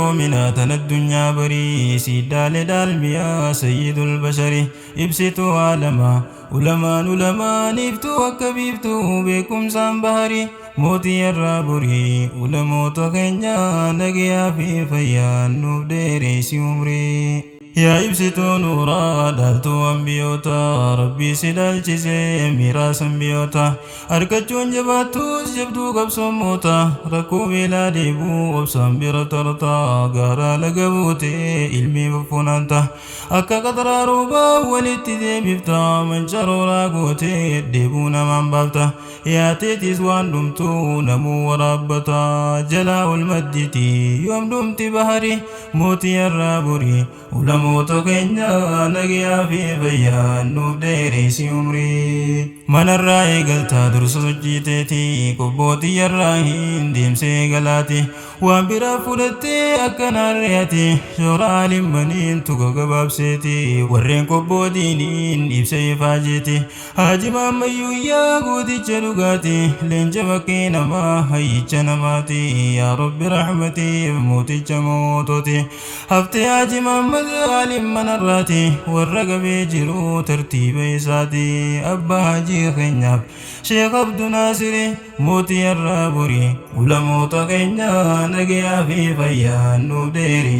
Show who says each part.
Speaker 1: qaroominaa tan addunyaa barii siidaalee dhaalmiyaa sayyidul bashari ibsituu aalamaa ulamaan ulamaan iftuu akka biiftuu beekumsaan baharii mootii irraa borii ulamoota keenyaa nagayaa fi fayyaan nuuf dheeressi umrii. Yaa ibsituu nuuraa dhaaltuu ambiyoota rabbii si dhaalchisee miraasa ambiyoota argachuun jabaattus jabduu qabsoommoota rakkoo beelaa deebuu obsaan bira tartaa gaaraa laga buutee ilmii fuffunaanta akka qaxaraa roobaa walitti deebifta mancarooraa gootee deebuu namaan baafta yaateetis waan dhumtuu namuu waraabbata jalaa ol madditi yoom dhumti bahari mootii irraa borii ulamoota keenya nagayaa fi fayyaan nuuf dheeressi umrii. Manarraa eegaltaa dursa sochiiteeti qobbootii irraa hin deemsee galaati waan biraa fudhattee akkanaan re'ate shoora alimmaniin tuka gabaabseeti warreen qobbootiiniin ibsa ifaajeeti haaji maammayyuu yaa gooticha dhugaati leenca bakkee namaa hayyicha namaati yaa rabbi rahmatiif mooticha mootooti haftee haaji maammad alimmanarraati warra qabee jiru tartiiba isaati abbaa hajii keenyaaf sheekh abdu naasiri mootii irraa borii ulamoota keenya nagayaa fi fayyaan nuuf dheeri.